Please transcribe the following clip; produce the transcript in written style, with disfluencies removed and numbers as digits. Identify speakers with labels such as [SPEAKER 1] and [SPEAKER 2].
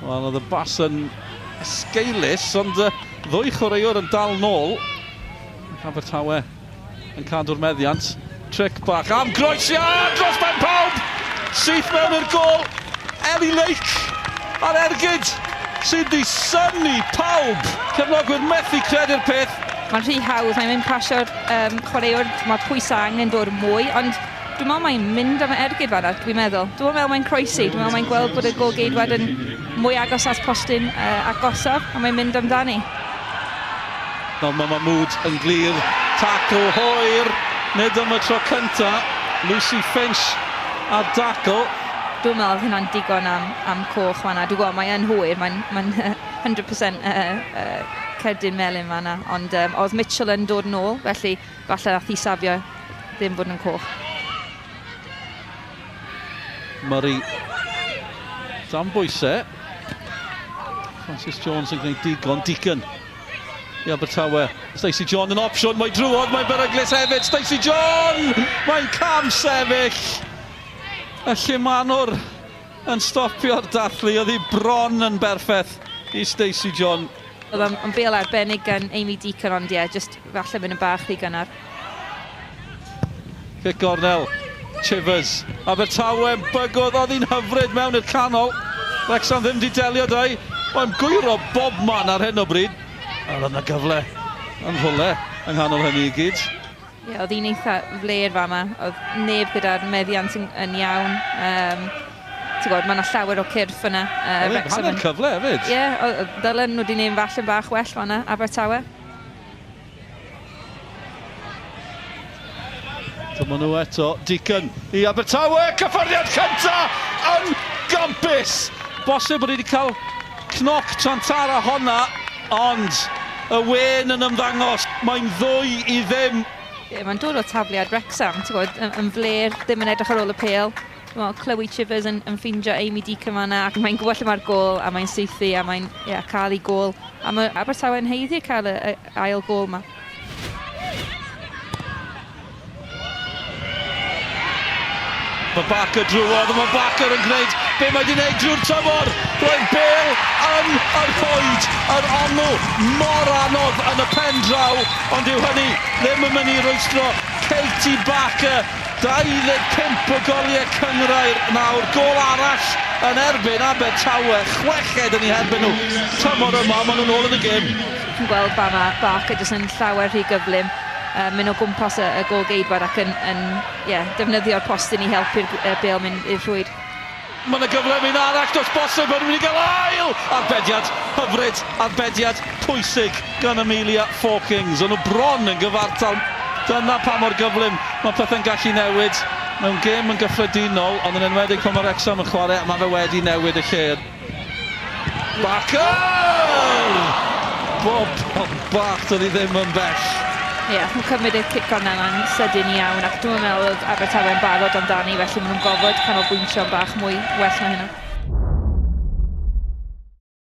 [SPEAKER 1] Wel, oedd y bas yn esgeulus, ond ddwy chwaraewr yn dal nôl. Abertawe yn cadw'r meddiant. Tric bach am groesiad dros ben pawb! Syth mewn i'r gôl. Ellie Lake ar ergyd sydd wedi synnu pawb. Cefnogwyr methu credu'r peth.
[SPEAKER 2] Mae'n rhy hawdd, mae'n mynd pasio'r chwaraewr, mae pwysau angen dod mwy, ond dwi'n meddwl mae'n mynd am y ergyd fan'na, dwi'n meddwl. Dwi'n meddwl mae'n croesi, dwi'n meddwl mae'n gweld bod y gôl-geidwad yn mwy agos at postyn agosaf, a mae'n mynd amdani.
[SPEAKER 1] Nawr mae Mahmood yn glir, tacl hwyr, nid am y tro cynta. Lucy Finch ar dacl.
[SPEAKER 2] Dwi'n meddwl oedd hynna'n digon am coch fan'na. Dwi'n gwybod mae yn hwyr, mae'n 100% cerdyn melyn fan'na, ond oedd Mitchell yn dod nôl, felly falle nath hi safio ddim bod yn coch.
[SPEAKER 1] Murray dan bwysau. Francis Jones yn gwneud digon, Deacon i Abertawe. Stacey John yn opsiwn, mae drwodd, mae'n beryglus hefyd. Stacey John! Mae'n cam sefyll! Y Llumanwr yn stopio'r dathlu, oedd hi bron yn berffaith i Stacey John.
[SPEAKER 2] Oedd o'n bêl arbennig gan Amy Deacon, ond ie, just falle mynd yn bach rhy gynnar.
[SPEAKER 1] Cic gornel, Chivers. Abertawe yn bygwth, oedd hi'n hyfryd mewn i'r canol. Wrexham ddim wedi delio 'da hi. Mae'n gwyro bob man ar hyn o bryd. A roedd yna gyfle yn rhywle yng nghanol hynny i gyd.
[SPEAKER 2] Ie, oedd hi'n eitha flêr fama. Oedd neb gyda'r meddiant yn iawn. Ti'n gwybod, mae yna llawer o cyrff yna.
[SPEAKER 1] Oedd hi'n hanner cyfle hefyd.
[SPEAKER 2] Ie, ddylen nhw wedi gwneud falle bach well fan'na, Abertawe.
[SPEAKER 1] Dyma nhw eto, Deacon i Abertawe, cyffyrddiad cynta yn gampus! Bosib bod hi wedi cael cnoc tra'n tara honna, ond y wên yn ymddangos, mae'n 2-0.
[SPEAKER 2] Ie, mae'n dod o tafliad Wrexham, ti'n gwybod, yn fler, ddim yn edrych ar ôl y pêl. Wel, Chloe Chivers yn ffeindio Amy Deacon fan'na, ac mae'n gwybod lle mae'r gôl, a mae'n saethu, a mae'n yeah, cael ei gôl. A mae Abertawe yn haeddu cael y ail gôl yma.
[SPEAKER 1] Mae Barker drwodd, mae Barker yn gwneud be mae wedi gwneud drwy'r tymor. Roedd bêl yn yr rhwyd, yr ongl mor anodd yn y pen draw, ond yw hynny ddim yn mynd i rwystro Katie Barker. 25 o goliau cynghrair nawr, gôl arall yn erbyn Abertawe, chweched yn eu herbyn nhw tymor yma, maen nhw'n ôl yn y gêm.
[SPEAKER 2] Chi'n gweld fama Barker jyst yn llawer rhy gyflym, mynd o gwmpas y gôl-geidwad ac yn defnyddio'r postyn i helpu'r bêl mynd i'r rhwyd.
[SPEAKER 1] Mae yna gyfle am un arall, does bosib bod nhw'n mynd i gael ail! Arbediad hyfryd, arbediad pwysig gan Amelia Fawkins. O'n nhw bron yn gyfartal. Dyna pa mor gyflym mae pethau'n gallu newid mewn gêm yn gyffredinol, ond yn enwedig pan mae Wrexham yn chwarae, mae fe wedi newid y lle. Barker! Bob bach, doedd hi ddim yn bell.
[SPEAKER 2] Ie, yeah, nhw'n cymryd y cic cornel yna'n sydyn iawn, ac dwi'n meddwl oedd Abertawe'n barod amdani, felly maen nhw'n gofod canolbwyntio bach mwy well na hynna.